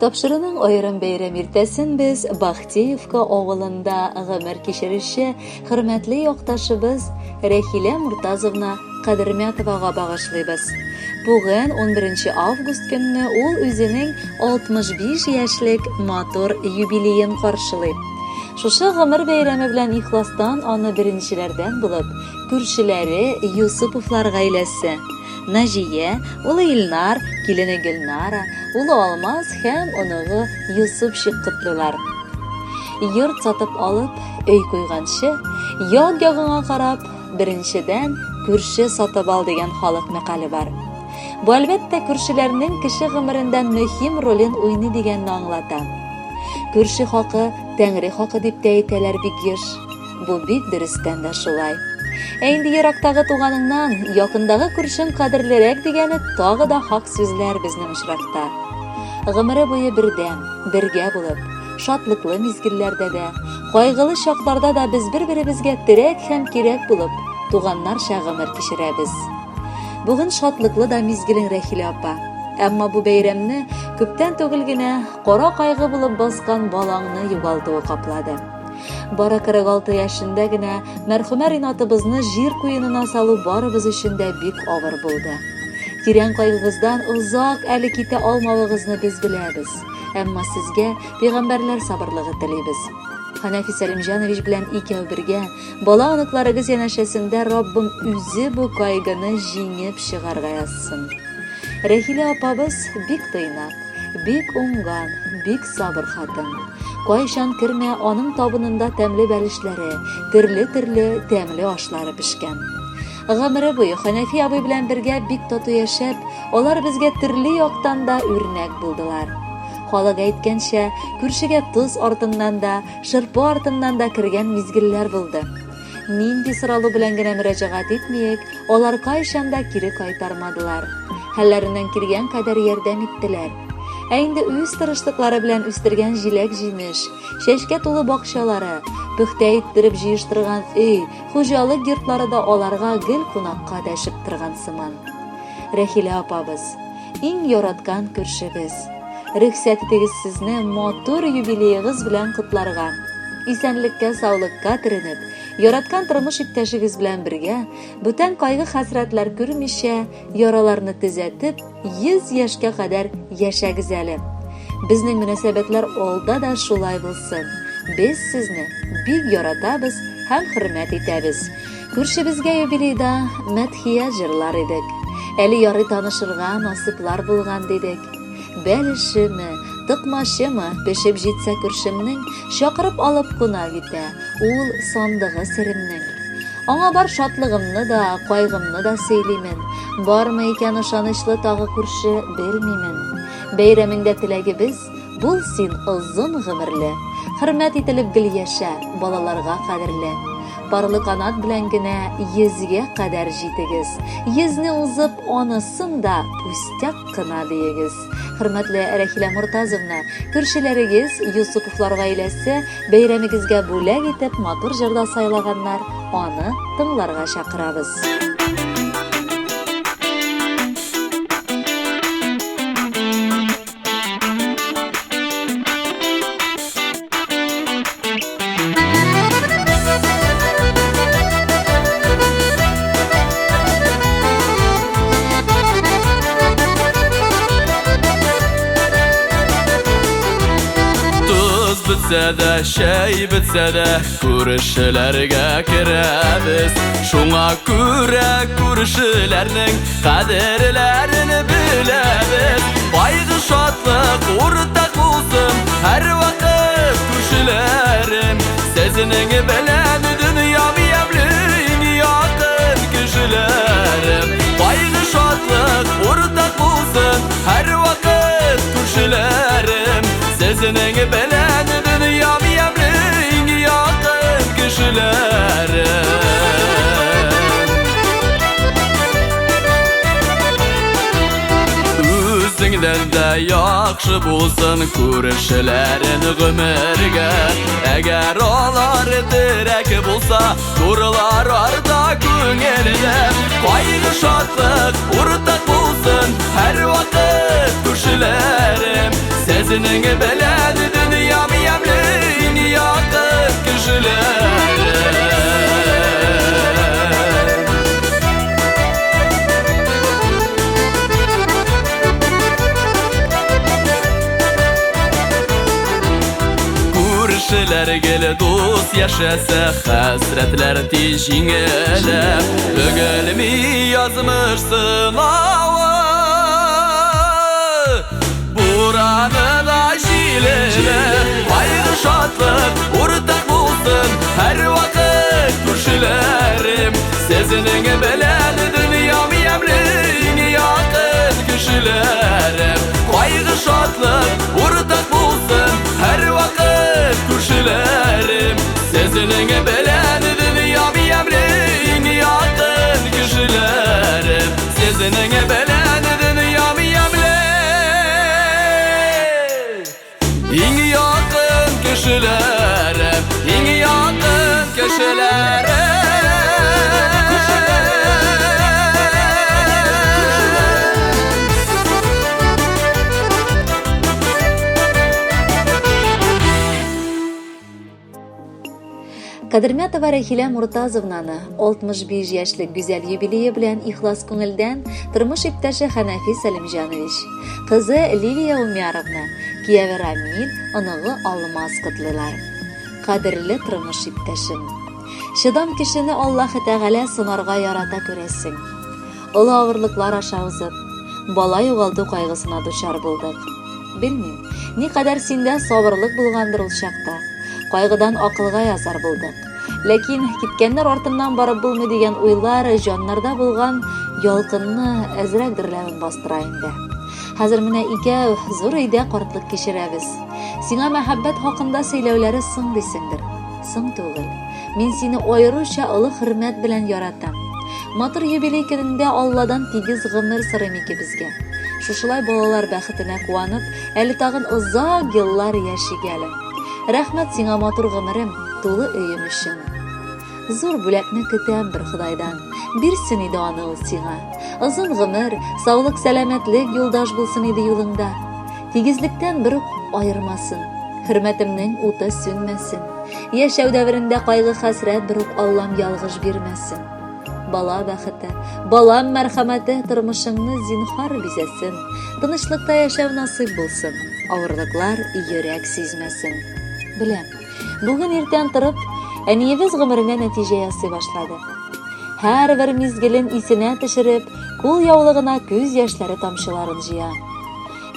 Тапшыруның аерым бәйрәм иртәсен без Бахтеевка авылында гомер кичерүче хөрмәтле якташыбыз Рәхилә Муртазовна Кадермятовага багышлыйбыз. Бүген, 11 август көнне ул үзенең 65 яшьлек матур юбилеен каршылый. Шушы гомер бәйрәме белән ихластан аны беренчеләрдән булып, күршеләре Юсуповлар гаиләсе, Наҗия, улы Илнар, килене Гөлнара, улы Алмаз һәм оныгы Юсупчик котлыйлар. Йорт сатып алып, өй куйганчы, як-ягыңа карап, беренчедән, күрше сатып ал дигән халык мәкале бар. Бу, әлбәттә, күршеләрнең кеше гомерендә мөһим ролен уйный дигәнне аңлата. Күрше хакы, Тәңре хакы дип тә әйтәләр бик еш. Бу бик дөрестән дә шулай. Ә инде ерактагы туганыңнан, якындагы күршең кадерлерәк дигәне тагы да хак сүзләр безнең очракта. Гомере буе бердәм, бергә булып, шатлыклы мизгелләрдә дә, кайгылы чакларда да без бер-беребезгә терәк һәм кирәк булып, туганнарча гомер кичерәбез. Бүген шатлыклы да мизгелең, Рәхилә апа. Әмма бу бәйрәмне күптән түгел генә кара кайгы булып баскан балаңны югалтуы каплады. Бары 46 яшендә генә мәрхүмә Ринатыбызны җир куенына салу барыбыз өчен дә бик авыр булды. Тирән кайгыгыздан озак әле китә алмавыгызны без беләбез. Әмма сезгә пәйгамбәрләр сабырлыгы телибез. Хәнәфи Сәлимҗанович белән икәү бергә, бала-оныкларыгыз янәшәсендә Раббым үзе бу кайгыны җиңеп чыгарга язсын. Рәхилә апабыз бик тыйнак, бик уңган, бик сабыр хатын. Кайчан кермә, аның табынында тәмле бәлешләре, төрле-төрле тәмле ашлары пешкән. Гомере буе Хәнәфи абый белән бергә бик тату яшәп, алар безгә төрле яктан да үрнәк булдылар. Халык әйткәнчә, күршегә тоз артыннан да, шырпы артыннан да кергән мизгелләр булды. Нинди соралу белән генә мөрәҗәгать итмиек, алар кайчан да кире кайтармадылар. Хәлләреннән килгән кадәр ярдәм иттеләр. Ә инде үз тырышлыклары белән үстергән җиләк-җимеш, чәчкә тулы бакчалары, пөхтә иттереп җыештырган өй, хуҗалык йортлары да аларга гел кунакка дәшеп торган сыман. Рәхилә апабыз, иң яраткан күршебез. Рөхсәт итегез сезне матур юбилеегыз белән котларга. Исәнлеккә-саулыкка төренеп, яраткан тормыш иптәшегез белән бергә, бүтән кайгы-хәсрәтләр күрмичә, яраларны төзәтеп, 100 яшькә кадәр яшәгез әле. Безнең мөнәсәбәтләр алда да шулай булсын. Без сезне бик яратабыз һәм хөрмәт итәбез. Күршебезгә юбилейда мәдхия җырлар идек. Әле ярый танышырга насыйплар булган дидек. Бәлешеме, токмачымы пешеп җитсә күршемнең, чакырып алып кунак итә, ул сандыгы серемнең. Аңа бар шатлыгымны да, кайгымны да сөйлимен. Бармы икән ышанычлы тагы күрше, белмимен. Бәйрәмеңдә теләгебез, бул син озын гомерле. Хөрмәт ителеп гел яшә, балаларга кадерле. Парлы канат белән генә йөзгә кадәр җитегез. Йөзне узып, анысын да пустяк кына диегез. Хөрмәтле Рәхилә Мортазовна, күршеләрегез Юсуповлар гаиләсе бәйрәмегезгә бүләк итеп матур җыр да сайлаганнар, аны тыңларга чакырабыз. Тоз бетсә дә, чәй бетсә дә, күршеләргә керәбез. Шуңа күрә күршеләрнең кадерләрен беләбез. Кайгы шатлык уртак булсын, һәрвакыт күршеләрем. Сезнең белән дөньям ямьле, иң якын кешеләрем. Кайгы шатлык уртак булсын, һәрвакыт күршеләрем. Сезнең белән дөньям ямьле, иң якын кешеләрем. Үзеңнән дә яхшы булсын күршеләрен гомергә. Әгәр алар терәк булса, нурлар арта күңелдә. Кайгы шатлык уртак булсын, һәрвакыт күршеләрем. Сезнең белән дөньям ямьле, иң якын кешеләрем. Күршеләр гел дус яшәсә, хәсрәтләр тиз җиңелә. Бөгелми язмыш сынавы, бураны да җиле дә. Кайгы шатлык уртак булсын һәрвакыт, күршеләрем. Сезнең белән дөньям ямьле, иң якын кешеләрем. Кайгы шатлык уртак булсын һәрвакыт, күршеләрем. Сезнең белән дөньям ямьле, иң якын кешеләрем. Сезнең белән дөньям ямьле, иң якын кешеләрем, иң якын кешеләрем. Кадермәтова Рәхилә Муртазовнаны 65 яшьлек гүзәл юбилее белән ихлас күңелдән тормыш иптәше Хәнәфи Сәлимҗанович, кызы Лилия Умяровна, кияве Рамил, оныгы Алмаз котлыйлар. Кадерле тормыш иптәшем! Чыдам кешене Аллаһы Тәгалә сынарга ярата күрәсең. Олы авырлыклар аша узып, бала югалту кайгысына дучар булдык. Белмим, никадәр синдә сабырлык булгандыр ул чакта. Кайгыдан акылга язар булдык. Ләкин киткәннәр артыннан барып булмый дигән уйлар җаннарда булган ялкынны әзрәк дөрләвен бастыра инде. Хәзер менә икәү зур өйдә картлык кичерәбез. Сиңа мәхәббәт хакында сөйләүләре соң дисеңдер. Соң түгел. Мин сине аеруча олы хөрмәт белән яратам. Матур юбилей көнеңдә Алладан тигез гомер сорыйм икебезгә. Шушылай балалар бәхетенә куанып, әле тагын озак еллар яшик әле. Рәхмәт сиңа матур гомерем, тулы өем өчен. Зур бүләкне көтәм бер Ходайдан. Бирсен иде аны ул сиңа. Озын гомер, саулык, сәламәтлек юлдаш булсын иде юлыңда. Тигезлектән бер үк аермасын. Хөрмәтемнең уты сүнмәсен. Яшәү дәверендә кайгы-хәсрәт бер үк Аллам ялгыш бирмәсен. Бала бәхете, балам мәрхәмәте тормышыңны зинһар бизәсен. Тынычлыкта яшәү насыйп булсын. Авырлыклар йөрәк сизмәсен. Беләм, бүген иртән торып, әниебез гомеренә нәтиҗә ясый башлады. Һәрбер мизгелен исенә төшереп, кул яулыгына күз яшьләре тамчыларын җыя.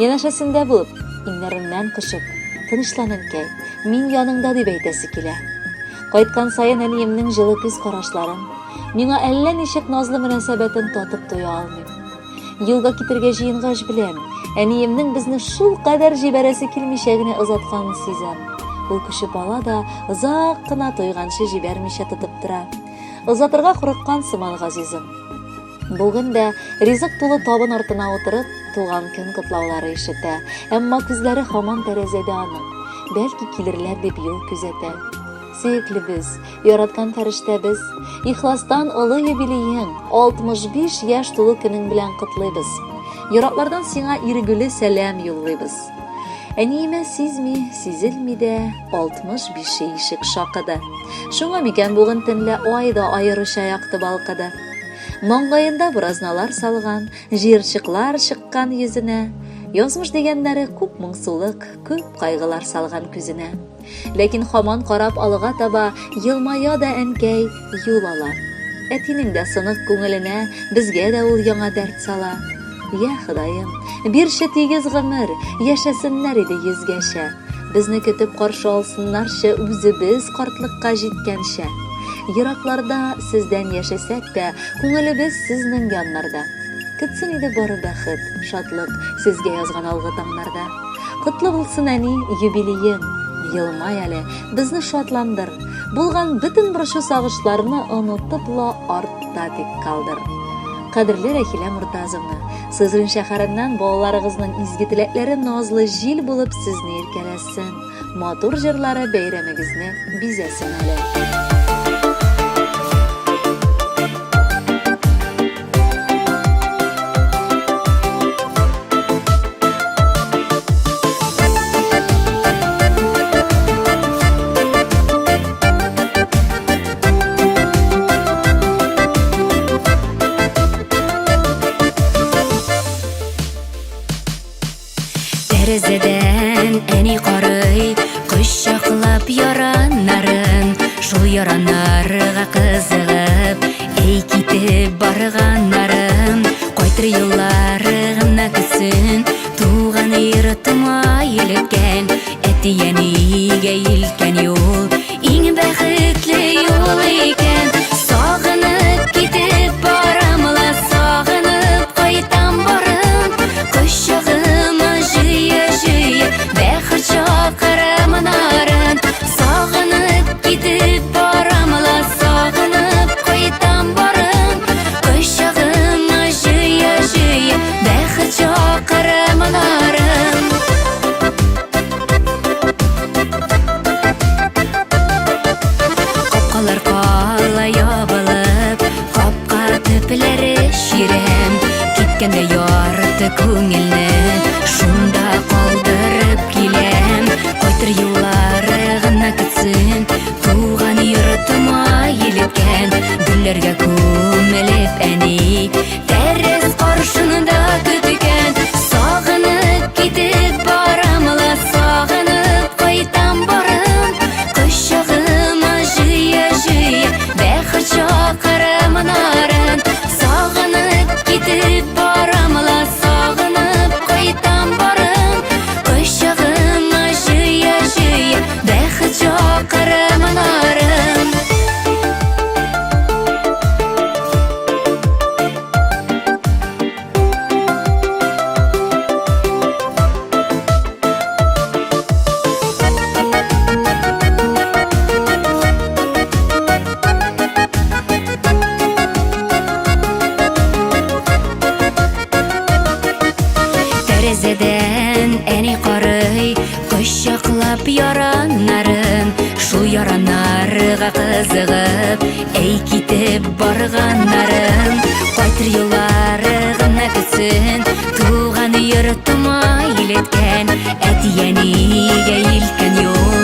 Янәшәсендә булып, иңнәреннән кочып, Тынычлан, әнкәй, мин яныңда, дип әйтәсе килә. Кайткан саен әниемнең җылы күз карашларын, миңа әллә ничек назлы мөнәсәбәтен татып туя алмыйм. Юлга китергә җыенгач беләм, әниемнең безне шул кадәр җибәрәсе килмичә генә озатканын сизәм. Ул күчеп ала да, озак кына туйганчы җибәрмичә тотып тора. Озатырга курыккан сыман газизым. Бүген дә ризык тулы табын артына утырып, туган көн котлаулары ишетә. Әмма күзләре һаман тәрәзәдә аның. Бәлки килерләр дип юл күзәтә. Сөеклебез, яраткан фәрештәбез, ихластан олы юбилеең, 65 яшь тулу көнең белән котлыйбыз. Ераклардан сиңа иргүле сәлам юллыйбыз. Әниемә сизми, сизелми дә 65 ишек шакыды. Шуңа микән бүген төнлә ай да аеруча якты балкыды. Маңгаенда буразналар салган, җыерчыклар чыккан йөзенә, язмыш дигәннәре күп моңсулык, күп кайгылар салган күзенә. Ләкин хаман карап алга таба елмая да әнкәй юл ала. Әтинең дә сынык күңеленә безгә дә ул яңа дәрт сала. Я Ходаем, бирче тигез гомер, яшәсеннәр иде йөзгәчә. Безне көтеп каршы алсыннарчы үзебез картлыкка җиткәнчә. Еракларда сездән яшәсәк тә, күңелебез сезнең яннарда. Көтсен иде бары бәхет, шатлык сезгә язган алгы таңнарда. Котлы булсын, әни, юбилеең! Елмай әле, безне шатландыр. Булган бөтен борчу-сагышларны онытып ла артта тик калдыр. Кадерле Рәхилә Мортазовна, Сызрань шәһәреннән балаларыгызның изге теләкләре назлы җил булып сезне иркәләсен, матур җырлары бәйрәмегезне бизәсен әле. Тәрәзәдән әни карый, кочаклап яраннарын, шул яраннарга кызыгып, әй китеп барганнарын, кайтыр юллары гына көтсен, туган йортыма илткән, әти-әнигә илткән юл, иң бәхетле юл икән. Сагынып китеп барам ла, сагынып кайтам барын, кочагыма җыя-җыя, бәхет чакырам нарын. Сагынып китеп барам ла, сагынып кайтам барын, кочагыма җыя-җыя, бәхет чакырам нарын. Капкалар кала ябылып, капка төпләре чирәм. Киткәндә ярты күңелне шунда калдырып киләм. Кайтыр юллары гына көтсен, туган йортыма илткән. Гөлләргә күмелеп әни, тәрәз каршында көткән. Сагынып китеп барам ла, сагынып кайтам барын, кочагыма җыя-җыя, бәхет чакырам нарын. Сагынып китеп барам ла, сагынып кайтам барын, кочагыма җыя-җыя, бәхет чакырам нарын. Тәрәзәдән әни карый, кочаклап яраннарын, шул яраннарга кызыгып, әй китеп барганнарын. Кайтыр юллары гына көтсен, туган йортыма илткән, әти-әнигә илткән юл,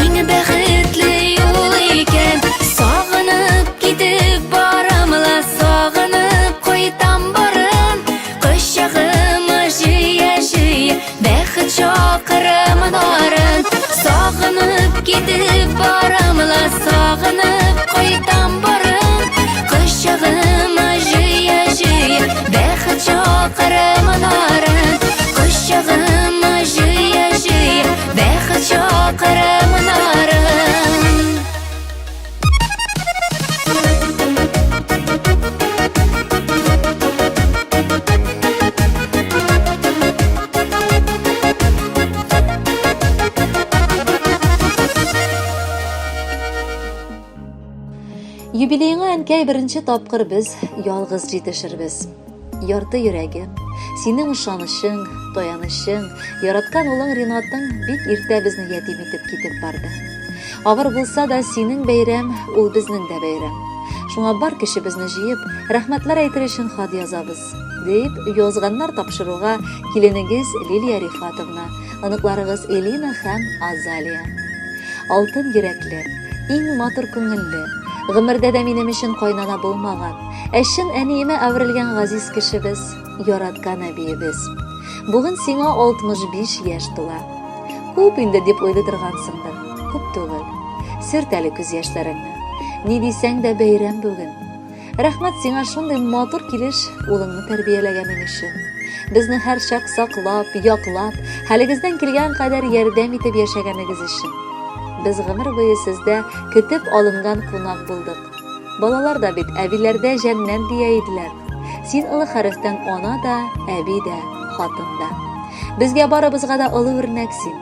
иң бәхетле юл икән. Сагынып китеп барам ла, сагынып кайтам барын, кочагыма җыя-җыя, бәхет чакырам нарын. Сагынып китеп барам ла, сагынып кайтам барын, кочагыма җыя-җыя, бәхет чакырам нарын. Кочагыма җыя-җыя, бәхет чакырам нарын. Юбилееңа, әнкәй, беренче тапкыр без ялгыз җитешербез. Ярты йөрәгем, синең ышанычың, таянычың, яраткан улың Ринатың бик иртә безне ятим итеп китеп барды. Авыр булса да, синең бәйрәм, ул безнең дә бәйрәм. Шуңа бар көчебезне җыеп, рәхмәтләр әйтер өчен хат язабыз, дип язганнар тапшыруга киленегез Лилия Рифатовна, оныкларыгыз Элина һәм Азалия. Алтын йөрәкле, иң матур күңелле, гомердә дә минем өчен кайнана булмаган, ә чын әниемә әверелгән газиз кешебез, яраткан әбиебез. Бүген сиңа 65 яшь тула. Күп инде дип уйлый торгансыңдыр. Күп түгел. Сөрт әле күз яшьләреңне. Ни дисәң дә бәйрәм бүген. Рәхмәт сиңа шундый матур килеш улыңны тәрбияләгәнең өчен. Безне һәрчак саклап, яклап, хәлегездән килгән кадәр ярдәм итеп яшәгәнегез өчен. Без гомер буе сездә көтеп алынган кунак булдык. Балалар да бит әбиләрдә җәннәт дия иделәр. Син олы хәрефтән ана да, әби дә, хатын да. Безгә барыбызга да олы үрнәк син.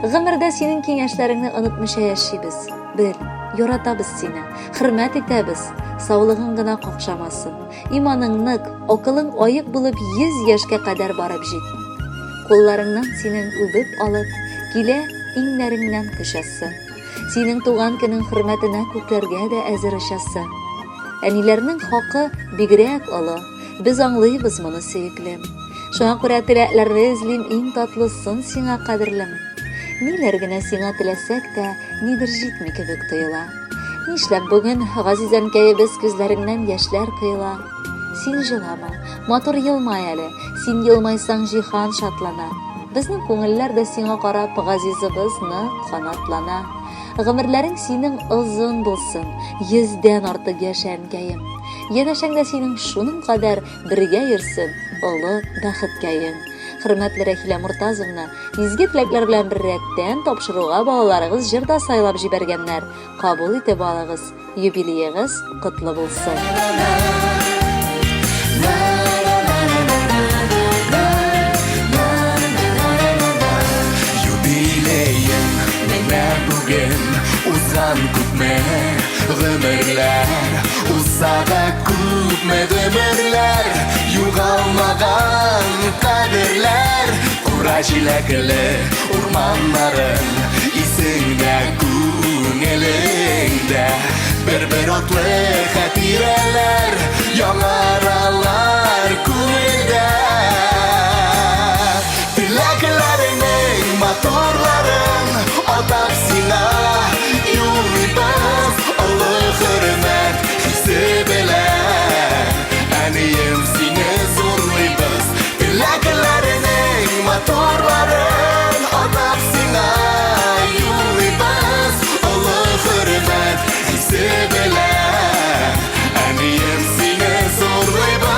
Гомердә синең киңәшләреңне онытмыйча яшибез. Бел, яратабыз сине, хөрмәт итәбез. Саулыгың гына какшамасын. Иманың нык, акылың аек булып 100 яшькә кадәр барып җит. Кулларыңнан синең үбеп алып, килә иңнәреңнән кочасы. Синең туган көнең хөрмәтенә күкләргә дә әзер очасы. Әниләрнең хакы бигрәк олы, без аңлыйбыз моны, сөеклем. Шуңа күрә теләкләрне эзлим иң татлысын сиңа, кадерлем. Ниләр генә сиңа теләсәк тә, нидер җитми кебек тоела. Нишләп бүген, газиз әнкәебез, күзләреңнән яшьләр коела? Син җылама, матур елмай әле, син елмайсаң, җиһан шатлана. Безнең күңелләр дә сиңа карап, газизыбыз нык канатлана. Гомерләрең синең озын булсын, йөздән артык яшә, әнкәем. Янәшәңдә синең шуның кадәр бергә йөрсен олы бәхеткәең. Хөрмәтле Рәхилә Мортазовна, изге теләкләр белән беррәттән тапшыруга балаларыгыз җыр да сайлап җибәргәннәр. Кабул итеп алыгыз. Юбилеегыз котлы булсын! Юбилеем менә бүген узган күпме гомерләр Узса да күпме гомерләр Югалмаган кадерләр Кура җиләкле урманнарың Исеңдә күңелеңдә Бер-бер атлы хатирәләр Яңаралар күңелдә Теләкләреңнең матурларын Атап сиңа юллыйбыз Олы хөрмәт хисе белән Әнием сине зурлыйбыз Теләкләреңнең матурларын Атап сиңа юллыйбыз Олы хөрмәт хисе белән Әнием сине зурлыйбыз.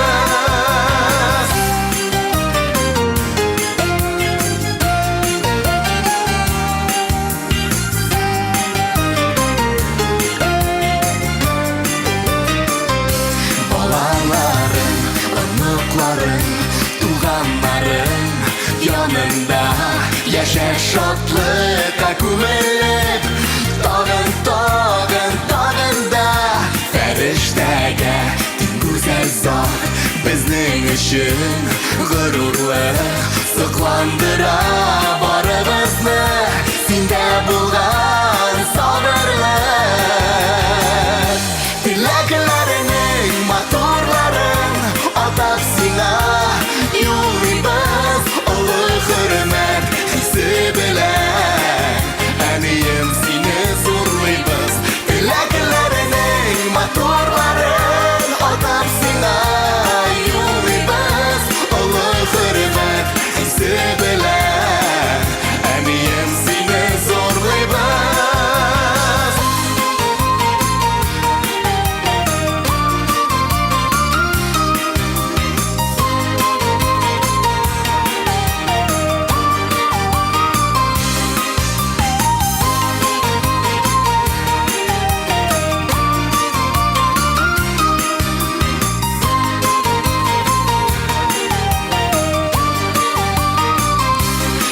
Балаларың, оныкларың, туганнарың янында яшә шатлыкка күмелеп, тагын, тагын, тагын да фәрештәгә тиң гүзәл зат безнең өчен горурлык сокландыра барыбызны синдә булган сабырлык. Теләкләреңнең матурларын атап сиңа юллыйбыз олы хөрмәт хисе белән Әнием сине зурлыйбыз. Теләкләреңнең матурларын атап сиңа юллыйбыз олы хөрмәт хисе белән Әнием сине зурлыйбыз.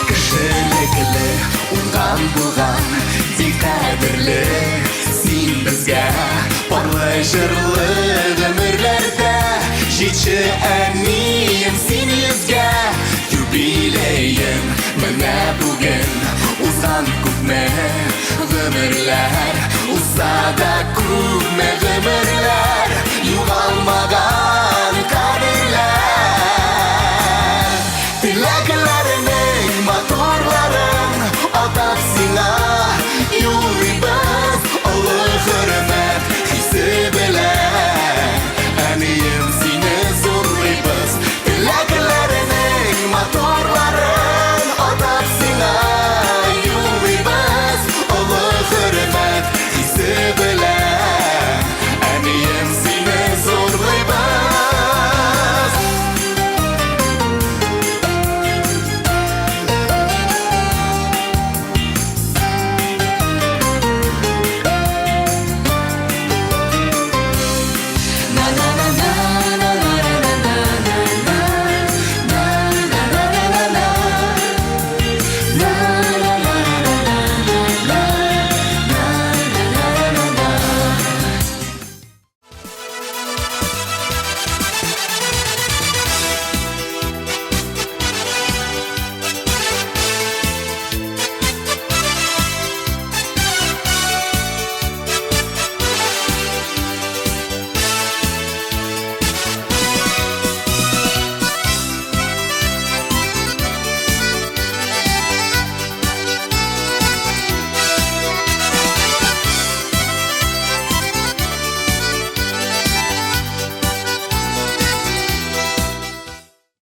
Кешелекле, уңган булган, тик кадерле син безгә парлы җырлы гомерләрдә җитше әнием син йөзгә. Юбилеем менә бүген узган күпме гомерләр Узса да күпме гомерләр.